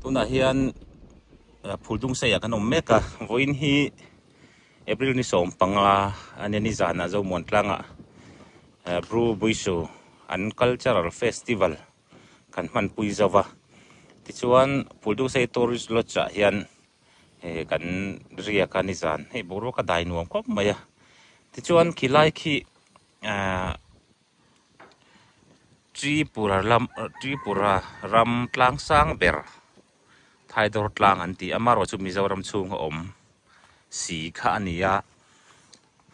Tunah hian Phuldung seiah kan awm mek a, vawiin hi April ni 15 a nia nizanah Zomuan tlangah Bru Buisu an cultural festival kan hmanpui zo va. Tichuan Phuldung sei tourist lodge ah hian kan riak a nizan hei boruak a dai nuam khawp mai a. Tichuan khilai khi ahh. Tripura lam Tripura ram tlang sang ber Thaidawr tlang an tih a amaherawh chu Mizoram chhunga awm si kha a ni a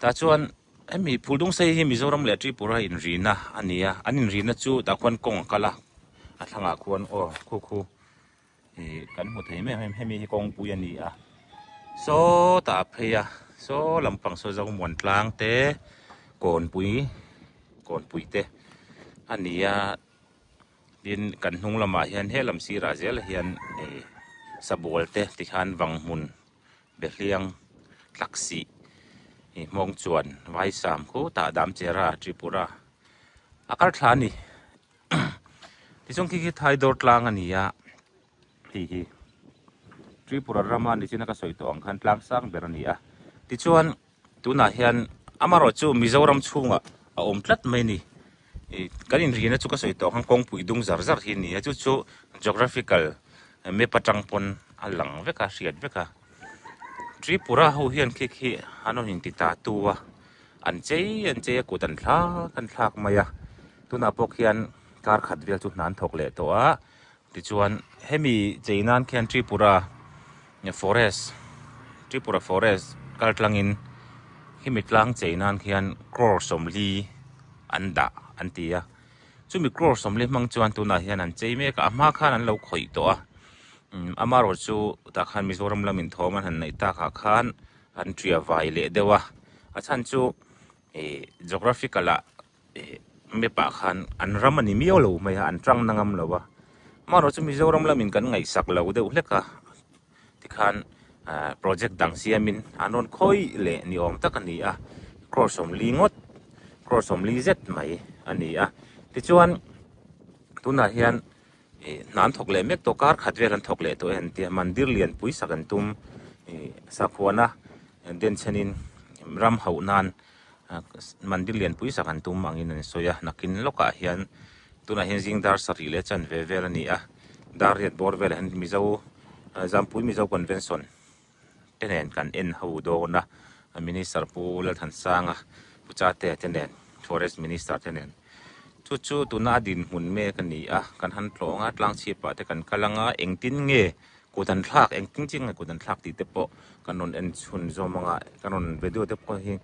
tah chuan hemi Phuldungsei hi Mizoram leh Tripura inrina a ni a an inrina chu tah khuan kawng a kal a a thlangah khuan aw khu khu Ih kan hmu thei mai ang hemi hi kawngpui a ni a sawtah a phei a saw lampang saw Zomuan tlang te kawnpui kawnpui te a ni a tin kan hnung lamah hian he lam sirah zel hian ih sabual te tikhan vanghmun Behliang tlaksih ih hmawng chuan Vaisam khutah Damchera Tripura a kal thla a ni. Tichuan khi khi Thaidawr tlang a ni a, hei hi Tripura rama nichina ka sawi tawh ang khan tlang sang ber a ni a. Tichuan tunah hian amaherawh chu Mizoram chhungah a awm tlat mai a ni. Ih kan inrina chu ka sawi tawh ang khan kawngpui dung zar zar hi a ni a, chu chu geographical map atang pawn a lang vek a, hriat vek a. Tripura ho hian khi khi an rawn inti ta tu a. An chei an chei a kut an thlak an thlak mai a tunah pawh khian kar khat vel chu hna an thawk leh tawh a tichuan hemi chei nan khian Tripura forest Tripura forest kal tlangin hemi tlang chei nan khian crore sawmli an dah an ti a chumi crore sawmli hmang chuan tunah hian an chei mek a a hma khan an lo khawih tawh a amaherawh chu tah khan Mizoram lamin thawm an han neih takah khan. An tia vai leh deuh a, a chhan chu ih geographical ah ih map ah khan an ram a ni miau lo mai a, an tang na ngam lo a, amaherawh chu Mizoram lamin kan ngaihsak lo deuh hlek a, tikhan ah project dang siamin an rawn khawih leh ni awm tak a ni a, crore sawmli ngawt crore sawmli zet mai a ni a, tichuan tunah hian. Ih hna an thawk leh mek tawh kar khat vel an thawk leh tawh e an tia mandir lian pui sak an tum ih sakhuana denchhenin ram hauh nan mandir lian pui sak an tum angin an sawi a nakin lawkah hian tunah hian zing dar sarih leh chanve vel a ni a dar riat bawr velah hian mizo zampui mizo convention te nen kan en ho dawn a minister pu Lalthansanga pu Chatea te nen forest minister te nen chu chu tuna a dinhmun mek a ni a kan han tlawh ang a tlang chhip ah te kan kal ang a engtin nge kut an thlak engtin chiah nge kut an thlak tih te pawh kan rawn en chhunzawm ang a kan rawn video te pawh hi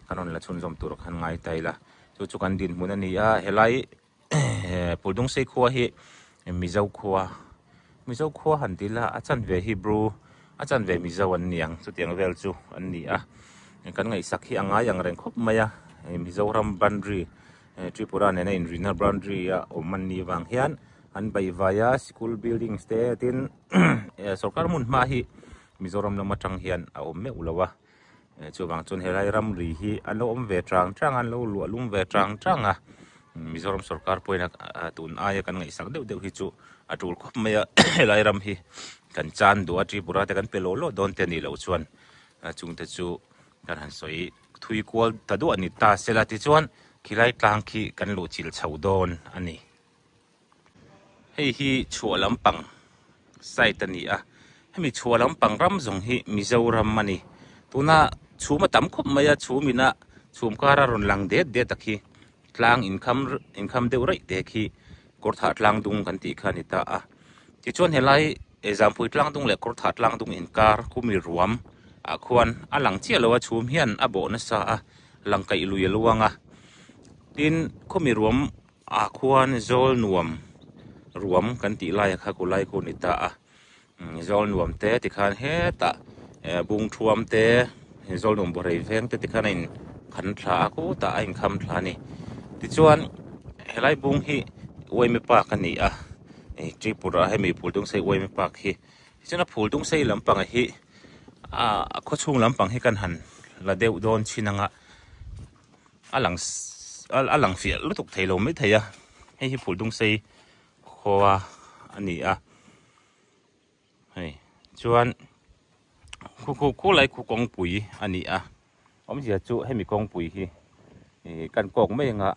kan rawn la chhunzawm tur khan ngai ta ila chu chu kan dinhmun a ni a helai Puldungsei khua hi Mizo khua Mizo khua han ti ila a chanve hi Bru a chanve Mizo an ni ang chutiang vel chu an ni a kan ngaihsak hi a ngai ang reng khawp mai a Mizoram boundary Tripura nena inrina boundary a awm an nih vang hian an baihvai a sikul buildings te tin sorkar hmun hma hi Mizoram lam atang hian a awm meuh lo a. Chuvang chuan helai ramri hi an lo awm ve chang chang a an lo luah lum ve chang chang a Mizoram sorkar pawhin a tun aia kan ngaihsak deuh deuh hi chu a tul khawp mai a helai ram hi kan chan duh a Tripura te kan pe lawh lawh dawn te a nih loh chuan chungte chu kan han sawi thui kual ta duah a ni ta sela tichuan khilai tlang khi kan luh chilh chho dawn a ni. Hei hi chhuah lampang side a ni a hemi chhuah lampang ram zawng hi Mizoram a ni tuna chhum a tam khawp mai a chhum ina chhum kara rawn lang det det a khi tlang inkham inkham deuh raih te khi kawrthah tlang dung kan tih kha a ni ta a tichuan helai Zampui tlang dung leh kawrthah tlang dung inkar khumi ruam ah khuan a lang chiah lo a chhum hian a bawh nasa a lang kaih lui a luang a tin khumi ruam Ah khuan zawl nuam ruam kan tih lai kha ku lai khu ni ta a zawl nuam te tikhan hetah bung thuam te zawl nuam bawrei veng te tikhan a in khan thla a khutah a inkham thla a ni tichuan helai bung hi uaime park a ni a Tripura hemi Phuldungsei uaime park hi tichuan a Phuldungsei lampang hi a khawchhung lampang hi kan han la deuh dawn chin anga. A lang a lang fiah lutuk thei lo mai thei a hei hi Phuldungsei khua a ni a. Hei chuan khu khu khulai khu kawngpui a ni a awmzia chu hemi kawngpui hi ih kan kawk mai anga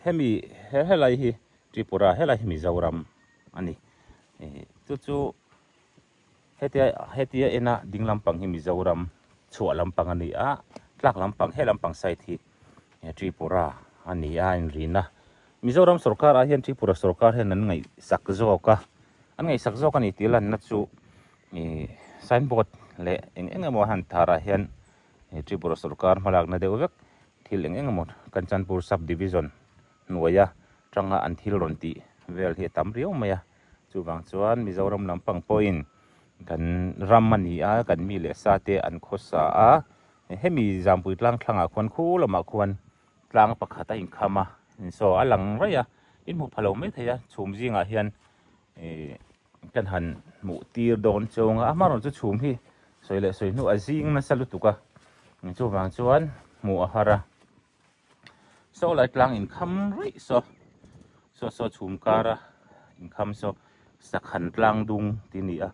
hemi he helai hi Tripura helai hi Mizoram a ni ih chu chu hetia hetia ena ding lampang hi Mizoram chhuah lampang a ni a tlak lampang he lampang side hi Tripura a ni a inrina Mizoram sorkar ah hian Tripura sorkar hian an ngaihsak zawk a an ngaihsak zawk a ni tih lanna chu ih signboard leh eng eng emaw han thar ah hian Tripura sorkar hmalakna deuh vek thil eng eng emaw Kanchanpur sub division hnuaia tanga an thil rawn tih vel hi a tam riau mai a chuvang chuan Mizoram lampang pawhin kan ram a ni a kan mi leh sa te an khawsa a hemi Zampui tlang thlangah khuan khu lamah khuan tlang pakhat a inkham a saw a lang raih a in hmu pha lo mai thei a chhum zingah hian ih kan han hmuh tir dawn chawng a amaherawh chu chhum hi sawi leh sawi hnu a zing nasa lutuk a chuvang chuan hmuh a har a saw lai tlang inkham raih saw saw saw chhum kara inkham saw sakhan tlang dung tih a ni a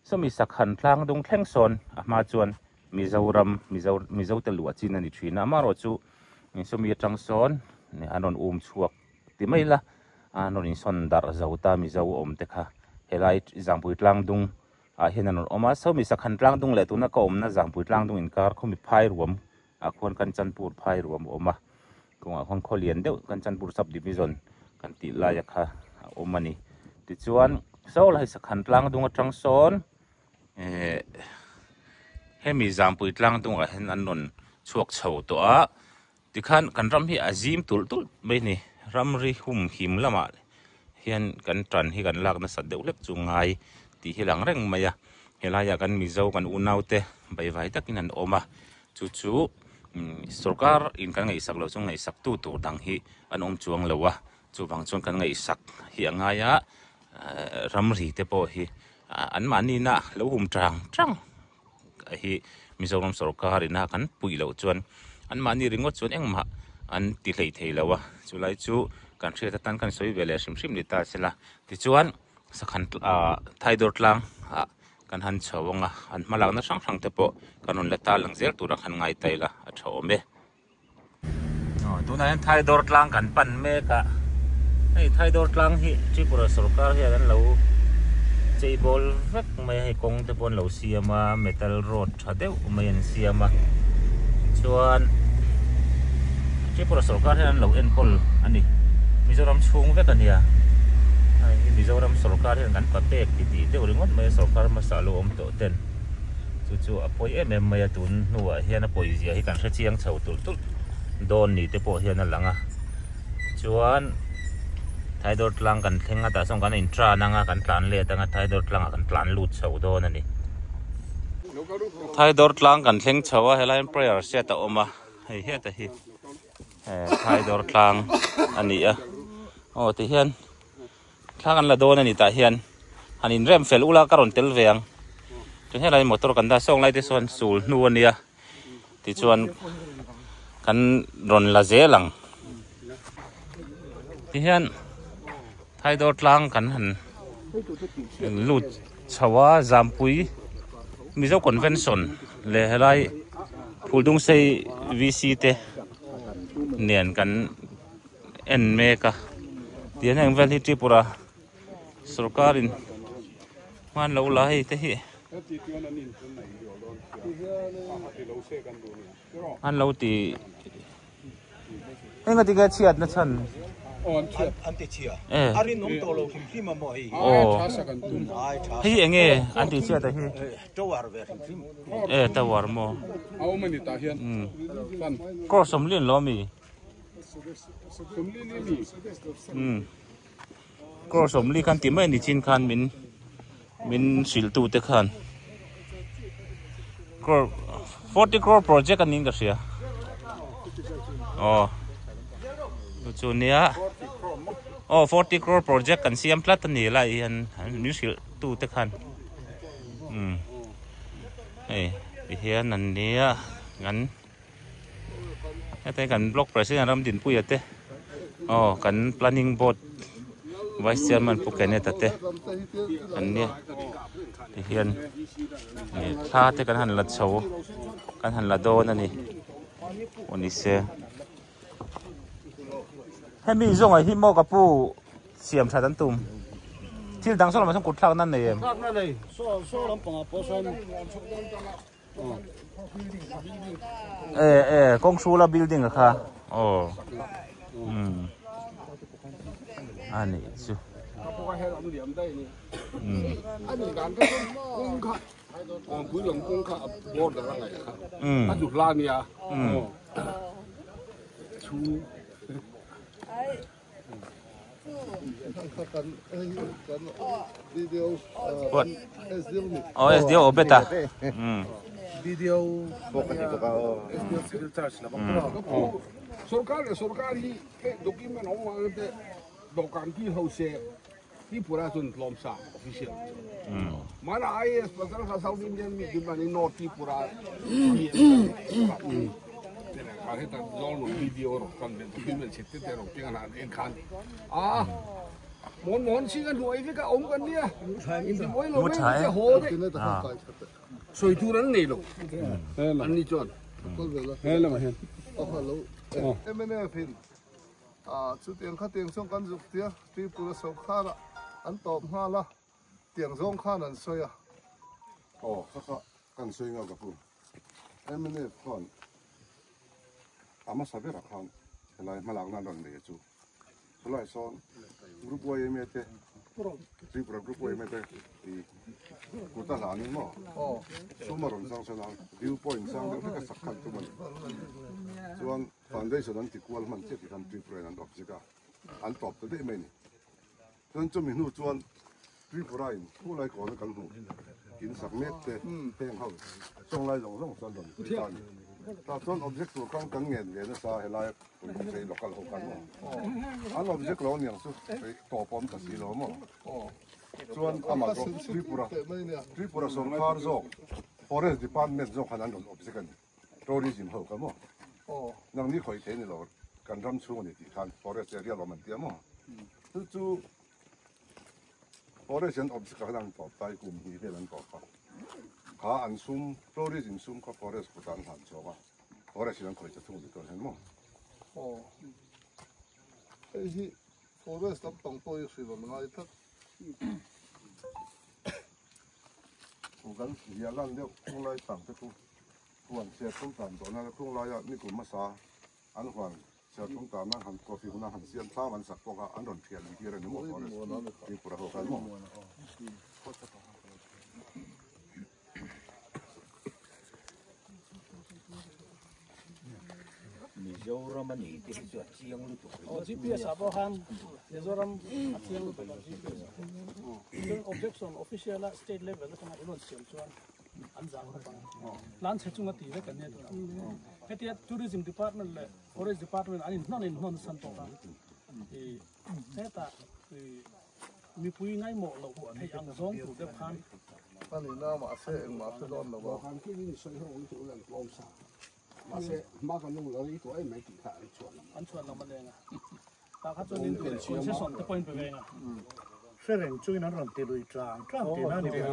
sawmi sakhan tlang dung thleng sawn a hma chuan Mizoram Mizo Mizo te luah chin a ni thin a amaherawh chu sawmi atang sawn an rawn um chhuak ti mai ila an rawn insawn darh zo ta Mizo awm te kha helai Zangpui tlang dung ah hian an rawn awm a sawmi sakhan tlang dung leh tuna ka awmna Zangpui tlang dung inkar khawmi phai ruam ah khuan Kanchanpur phai ruam a awm a kawngah khuan khaw lian deuh Kanchanpur sub division kan tih laia kha a awm a ni tichuan saw lai sakhan tlang dung atang sawn. Ehh hemi Zampui tlang dungah hian an rawn chhuak chho tawh a tikhan kan ram hi a zim tulh tulh mai a ni ramri hum him lamah hian kan tan hi kan lak nasat deuh hlek chu ngai tih hi lang reng mai a helaiah kan Mizo kan unau te baivai takin an awm a chu chu sorkar in kan ngaihsak loh chu ngaihsak tu tur dang hi an awm chuang lo a chuvang chuan kan ngaihsak hi a ngai a ramri te pawh hi an mahni na lo hum tang tang hi Mizoram sorkar ina kan puih loh chuan an mahni ringawt chuan engmah an ti hlei thei lo a chulai chu kan hriat atan kan sawi ve leh hrim hrim ni ta sela tichuan sakhan ah Thaidawr tlang ah kan han chho ang a an hmalakna hrang hrang te pawh kan rawn la ta lang zel tura khan ngai ta ila a tha awm e. Tunah hian Thaidawr tlang kan pan mek a, hei Thaidawr tlang hi Tripura sorkar hian an lo chei bawl vek mai a, hei kawng te pawh an lo siam a, metal road tha deuh mai an siam a, chuan Tripura sorkar hian an lo enkawl a ni, Mizoram chhung vek a nia, hei hi Mizoram sorkar hian kan papek ti tih deuh ringawt mai a sorkar hmasa lo awm tawh ten. Chu chu a pawi em em mai a, tun hnuah hian a pawi zia hi kan hre chiang chho tulh tulh dawn ni te pawh hian a lang a. Chuan Thaidawr tlang kan thleng a, tah sawn kan intran ang a, kan tlan let ang a, Thaidawr tlangah kan tlan lut chho dawn a ni. Thaidawr tlang kan thleng chho a, helai hian prayer set a awm a, hei heta hi Thaidawr tlang a ni a. Aw tihian. Thla kan la dawn a ni tah hian han inrem fel ula ka rawn tel ve ang chuan helai motor kan dah sawng lai te sawn sul hnu a nia tichuan kan rawn la zel ang tihian Thaidawr tlang kan han lut chho a Zampui Mizo Convention leh helai Phuldungsei VC te nen kan. en mek a tihian heng vel hi Tripura sorkar in hman lo la hei te hi an lo ti eng a tinge chhiat na chhan hei enge an ti chhiat a hi e tower maw crore sawmlian lo ami. Crore sawmli khan ti mai a ni chin khan min min hrilh tu te khan crore 40 crore project a niin ka hria aw chu nia aw 40 crore project kan siam tlat a ni lai hian min hrilh tu te khan hei tihian an nia kan. Heta kan block president Ramdinpuia te aw kan planning board vice chairman Pu Kenneth-a te an nia. Tihian ih thla te kan han la chho kan han la dawn a ni aw ni se hemi zawngah hi maw ka pu siam that an tum thil dang saw lamah sawn kut thlak nan nei em? E e kawng hrula building a kha aw umm a nih chu umm umm. Aw SDO Obet a umm. Mu tha e. Chutiang khatiang chuan kan zuk tia Tripura sawrkharah an tawp nghal a, tiang zawng khan an sawi a. Aw kha kha kan sawi nghal ka pu. Mnf khan a hmasa berah khan helai hmalakna an rawn nei a chu. Chulai sawn Group yma te Tripura Group yma te i kut a hlan in maw sum a rawn chang sawn a view point sang deuh hlek a sak khan tum a ni. Chuan foundation an ti kual hman chiah tih khan Tripura in an awp zek a, an tawp ta daih mai a ni. Chuan chumi hnu chuan Tripura in khulai kawna kan hmuh in sak mek te heng ho chawnglai zawng zawng chuan rawn pui ta a ni. Tah chuan object tur khan kan ngen ve nasa helai pui chei local ho khan maw an object lo aniang chu hei tawp a awm ta si lo maw chuan amah zawk Tripura Tripura sawrkar zawk forest department zawk khan an rawn object a ni tourism ho kha maw nangni khawih thei ni lo kan ram chhung a ni tih khan forest area lawm an tia maw chu chu Forest an awm chikah hian an tawp ta i kum hnih vel an tawp a, kha an sum tourism sum kha forest kutah an hlan chhuak a, forest in an khawih ta thung tih tur hian maw. Aw hei hi forest lampang pawh hi hrilh an ngai tlat. Chu kan ziah lan deuh khunglai tang te chu huan serthum tan tawh nana khunglaia nikum hmasa an huan Serthum tana han coffee huna han siam thlam an sak pawh kha an rawn thian tir a ni maw forest Tripura ho khan maw. Mizoram a ni te hi chu a chiang lutuk ringawt mai a. GPS ah pawh khan Mizoram a chiang lutuk a GPS ah. Chuan objection official a state level atanga i rawn siam chuan an zang khawp ang. Tlan chhe chunga tih vek an nia tunah. Hetia Tourism Department leh Forest Department an inhnawn inhnawn san tawh a. I hetah i mipui ngaimawh loh theih ang zawng tur deuh khan. A nihna mahse engmah hre dawn lo a. An chhuan lam a leng a. Tah kha chuan in duh leh concession te pawh in pe ve ang a. Hre reng chungin an rawn ti lui tlang tlang tih na a ni ber.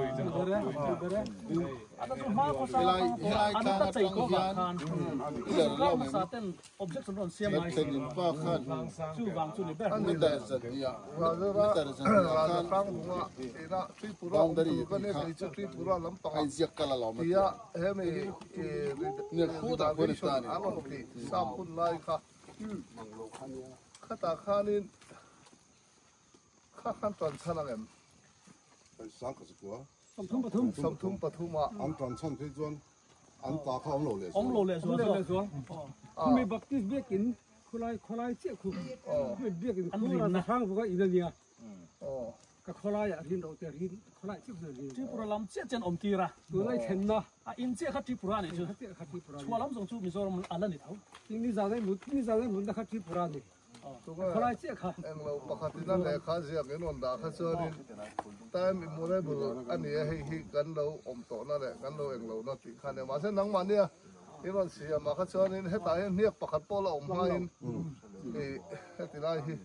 Khatah khanin Kha khan tan chhan ang em? Sang ka chukua. 33. 33 ah. An tan chhan phei chuan an ta kha awm lo leh zual. Awm lo leh zual zawk. Khumi Baptist biakin khawlai khawlai chiah khu. Khumi biakin khu ra hrang vuka in ania. Ka khawlai ah rin ro te rin khawlai chiah khu rin. Tripura lam chiah chian awm tir a. Tunlai thlenna. A in chiah kha Tripura a nih chu. Chhuah lam zawng chu Mizoram a la ni tho. Ni zan ai mutna kha Tripura a ni. Khawlai chiah kha. Englo pakhat in a lehkha ziak in rawn dah kha chuanin time immorable a ni a, hei hi kan lo awm tawhna leh kan lo englo na tih kha a nia. Mahse nangmah nia i rawn siam ah kha chuanin hetah hian hniak pakhat pawh la awm hmain i heti lai hi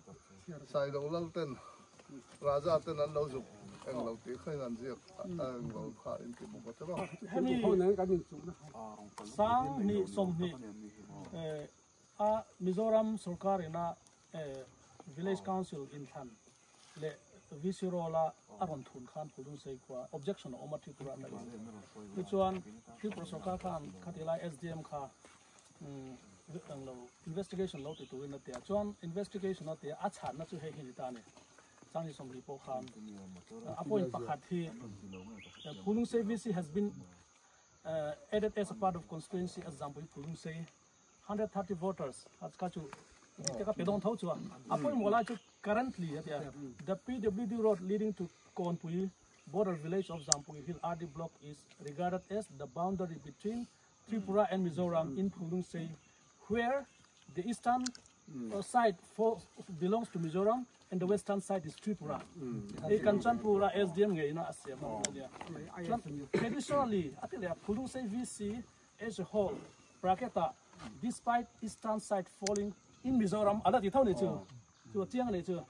Sailo lal ten Raja ten an lo zuk. eng lo tih kha in an ziak eng lo kha in ti bawk a ti rawh. Hemi sang hnih sawmhnih a Mizoram sorkar ina Village Council inthlan leh VC role a a rawn thun khan Phulungsei khua objection a awm a Tripura atangin. Tichuan Tripura sorkar khan khati lai SDM kha englo investigation lo ti turin a ti a, chuan investigation a ti a, a chhanna chu hei hi ni ta a ni. Changni sawmhnih pawh khan a point pakhat hi Phulungsei VC has been added as a part of constituency as Zampui Phulungsei 130 voters a kha chu te ka pe dawn tho chu a a pawimawh lai chu currently a ti a the PWD road leading to Kawnpui border village of Zampui Hill RD block is regarded as the boundary between Tripura and Mizoram in Phulungsei where the eastern side for belongs to Mizoram and the western side is Tripura. Hei Kanchanpura SDM ngei ina a siam a nia. Chuan traditionally a ti leh a Phulungsei VC as a whole bracket ah despite eastern side falling in Mizoram a la ti tho ni chu chu a chiang a ni chu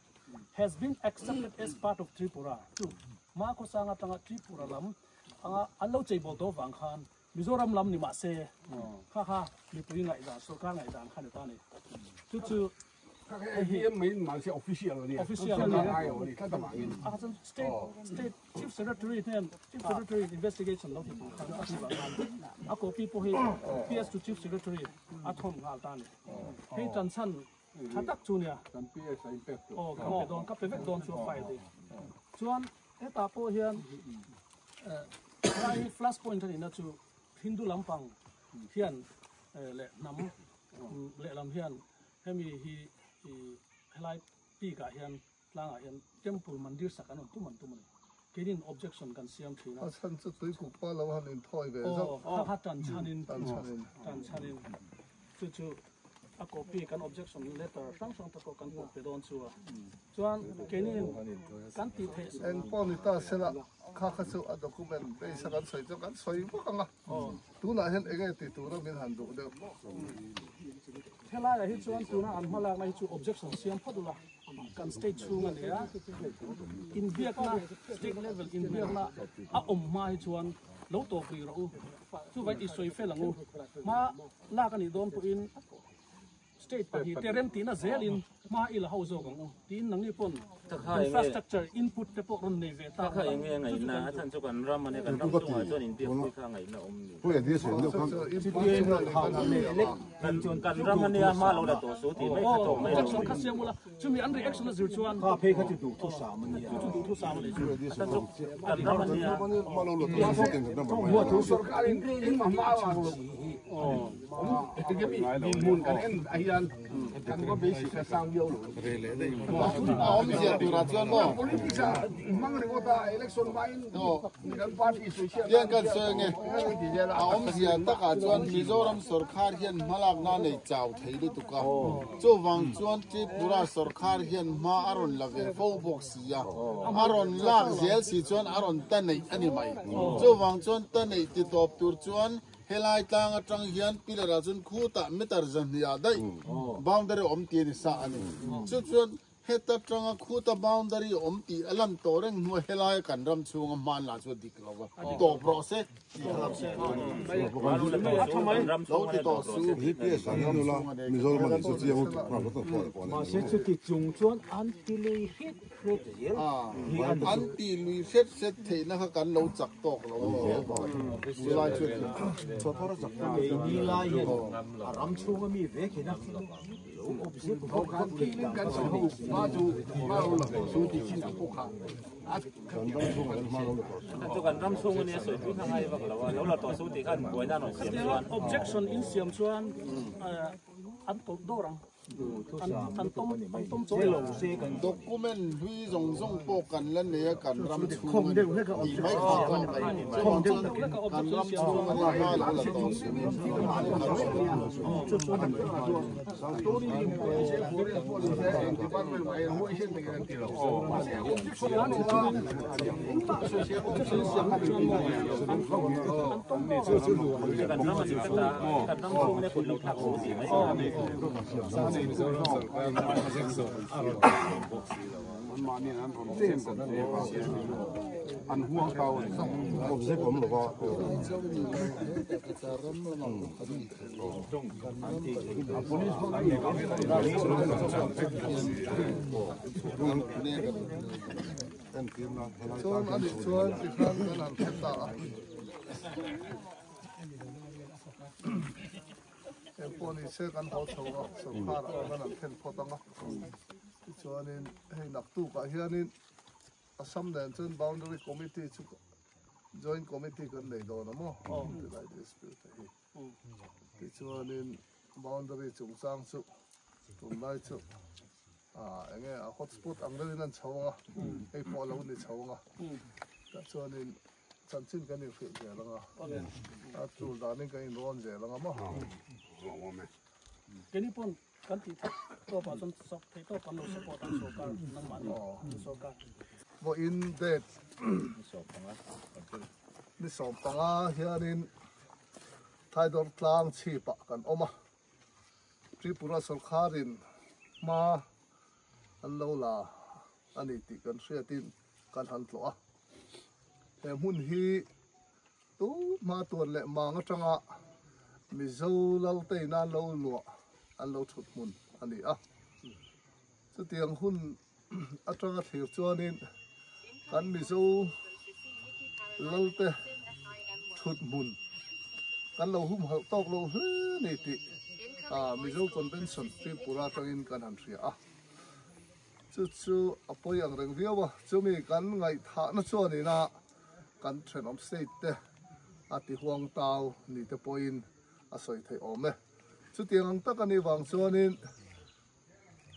has been accepted as part of Tripura chu Hmakhawsang atanga Tripura lam anga an lo cheibawl tawh vang khan Mizoram lam ni mahse kha kha mipui ngaihdan sorkar ngaihdan kha ni ta ni chu chu official a ni a kha chuan state state chief secretary hnen chief secretary investigation lo ti tur khan a ti vang khan a copy pawh hi PS to chief secretary a thawn nghal ta ni hei tan chhan tha tak chu nia aw kan pe dawn ka pe vek dawn chu a file hi chuan hetah pawh hian Helai flash point a nihna chu Hindu lampang hian leh hnam lehlam hian hemi hi helai peak ah hian tlangah hian temple mandir sak an rawn tum an tum a ni. Keinin objection kan siam thin a. A chhan chu tuikuk pa lo han inthawi ve zauh. Aw, kha kha tan chhanin tan chhanin chu chu a copy kan objection letter hrang hrang te pawh kan pawh pe dawn chu a. Chuan keini kan tih theih. Eng pawh ni ta sela kha kha chu a document base a kan sawi chu kan sawi vak ang a. Tunah hian eng nge ti tura min han duh deuh. Helaiah hi chuan tuna an hmalakna hi chu objection siam phawt ula kan state chhung a ni a. Inbiakna state level inbiakna a awm hma hi chuan lo tawp rih rawh u. Chuvangin i sawi fel ang u. Hma lak a nih dawn pawhin State pahnih te remtihna zelin hma i la ho zawk ang u tiin nangni pawn infrastructure input te pawh rawn nei ve ta Kha enge ngaihna a chhan chu kan ram ania kan ram chungah chuan inbiakpui kha ngaihna awm ni. Kan ram ania hma lo la tawh su tih mai kha tawk mai lo. Objection kha siam ula chumi an reaction a zir chuan Kha phei kha chu duhthusam a nia. Chu chu duhthusam a ni chu. A chhan chu kan ram ania. Sorkarin engmah hma a lak loh. Dinhmun kan en ah hian kan va beisei kha sang viau lo. A awmzia turah chuan maw? Politics ah hmang ringawt a election hmain kan party sawi chhiat Tiang kan sawi ange. A awmzia takah chuan Mizoram sorkar hian hmalakna a nei chau thei lutuk a. Chuvang chuan Tripura sorkar hian hma a rawn la ve fo bawk si a. A rawn lak zel si chuan a rawn ta neih a ni mai. Chuvang chuan ta neih ti tawp tur chuan Helai tlang atang hian pillar ah chuan khutah meter zahnih ah daih boundary awm tih a ni sa a ni. Chu chuan heta tanga khuta boundary awm tih a lan tawh reng hnuah helaia kan ram chhunga hman lah chu a dik lo va, tawp rawh se tih kha lo ti tawh su. Mahse chuti chung chuan an ti lui hret hret zel hi a ni. An ti lui hret hret theihna kha kan lo chak tawk lo a ni. Chulai chu Keini lai hian a ram chhunga mi vek in a lo awp zet vak vak thei dan kha a nei si a. Objection in siam chuan an tawlh dawr ang. Document hlui zawng zawng pawh kan la nei a, kan ram chhung a ni tih mai kha tawk a ni. Chuvang chuan kan ram chhung a ni hma lo la tawh suh. An huang tau a ni. Object awm lova. Chuan a nih chuan tikhan kan han hre ta a. Eng pawh ni se kan haw chho a, sorkar ah kan han thlen phawt ang a. Tichuanin hei naktukah hianin Assam nen chuan boundary committee chu joint committee kan nei dawn a maw tilai dispute te hi. Tichuanin boundary chungchang chu tunlai chu enge a hotspot ang deuhin an chho ang a, hei pawh a lo ni chho ang a. Tah chuanin chanchin kan inhrilh zel ang a, a tul danin kan inrawn zel ang a maw. Keini pawn Kan tih theih tawpah chuan sak theih tawp kan lo support ang sorkar nangmahni sorkar. Vawiin date ni 15 hianin Thaidawr tlang chhipah kan awm a, Tripura sorkarin hma an lo la a ni tih kan hriatin kan han tlawh a. He hmun hi Tu hma tuan leh mang atanga Mizo Laltein an lo luah an lo thut hmun a ni a. Chutiang hun atanga thlir chuanin kan Mizo Lalte thut hmun kan lo humhalh tawk lo hle ni tih Mizo Convention Tripura atangin kan han hria a. Chu chu a pawi ang reng viau a, chumi kan ngaihthahna chuanina kan thenawm state te a ti huang tau ni te pawhin a sawi theih awm e. Chutiang ang tak a nih vang chuanin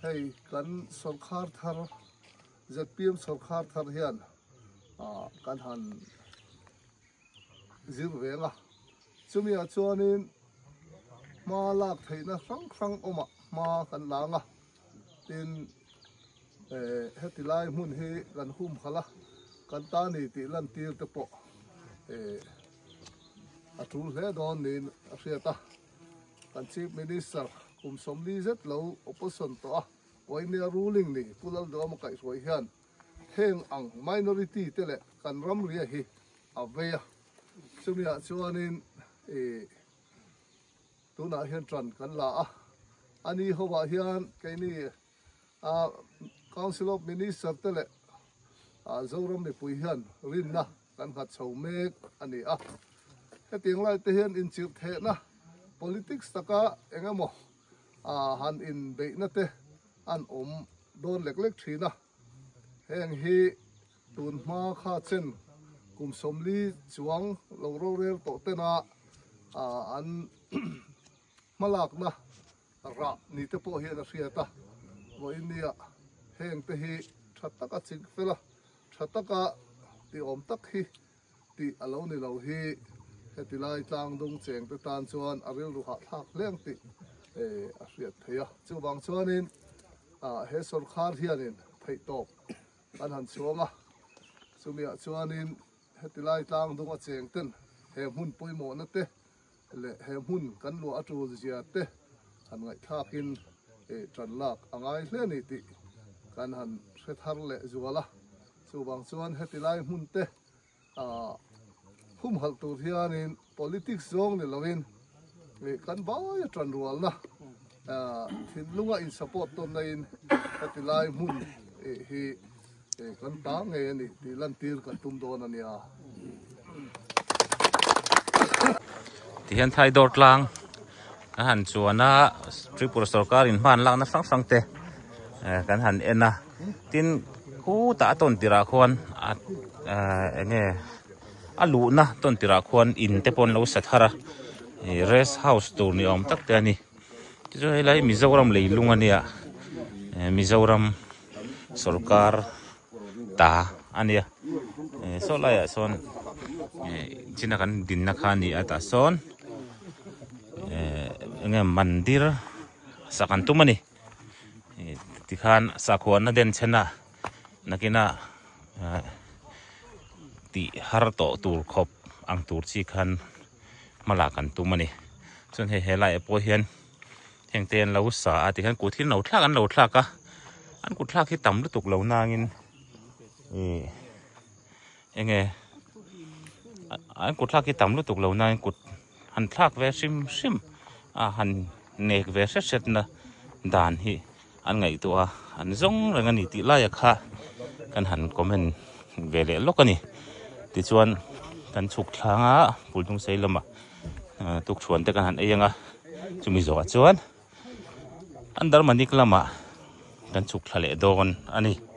hei kan sawrkhar thar zpm sawrkhar thar hian kan han zir veng a. Chumi ah chuanin hma lak theihna hrang hrang awmah hma kan lang a. Tin, heti lai hmun hi kan humhalh a, kan ta ni tih lantir te pawh a tul hle dawn niin a hriat a. Kan Chief Minister kum 40 zet lo opposition tawh a, Uaimia ruling ni Pu Lalduama kaihhruai hian heng ang minority te leh kan ramria hi a vei a. Chumiah chuanin Tunah hian ṭan kan la a, a ni hovah hian keini Council of Minister te leh Zoram mipui hian rinna kan nghat chho mek a ni a. Hetiang lai te hian inchirh thehna politics taka eng emaw han inbeihna te an awm dawn lek lek thin a. Heng hi tun hma kha chen kum 40 chuang lo rorel tawh tena an hmalakna rah ni te pawh hian a hriat a. Vawiin nia heng te hi tha taka ching fel a, tha taka ti awm tak hi tih a lo ni lo hi heti lai tlang dung cheng te tan chuan a rilru hahthlak hleng tih a hriat theih a. Chuvang chuanin he sawrkhar hianin theihtawp kan han chhuang a, chumiah chuanin heti lai tlang dunga cheng ten he hmun pawimawhna te leh he hmun kan luah a tul zia te han ngaihthlakin tan lak a ngai hle a ni tih kan han hre thar leh zual a. Chuvang chuan heti lai hmun te humhalh tur hianin politics zawng ni loin kan vai a tan rualna thinlunga in support tawnna in heti lai hmun hi kan ta ngei a ni tih lantir kan tum dawn a nia. Tihian Thaidawr tlang kan han chuan a Tripura sorkar in hman lakna hrang hrang te kan han en a tin khutah a tawn tirah khuan a eng nge a luhna tawn tirah khuan in te pawh an lo sa thar a ih rest house tur ni awm tak te a ni tichuan helai Mizoram leilung a nia Mizoram sorkar ta a nia saw laiah sawn china kan dinna kha a ni a tah sawn eng nge mandir sak an tum a ni tikhan sakhuana den chhen a nakina tih har tawh tur khawp ang tur chi khan hma lak an tum a ni chuan hei helaiah pawh hian heng te an lo sa a tikhian kut hi an lo thlak an lo thlak a an kut thlak hi tam lutuk lo nangin ih. Enge an kut thlak hi tam lutuk lo nain kut han thlak ve hrim hrim a han nek ve hret hret na dan hi an ngaihtuah a an zawng reng a ni tih laia kha kan han comment ve leh lawk a ni tichuan kan chhuk thlang a Puldung sei lamah tukthuan te kan han ei ang a chumi zawhah chuan Andarmanik lamah kan chhuk thla leh dawn a ni.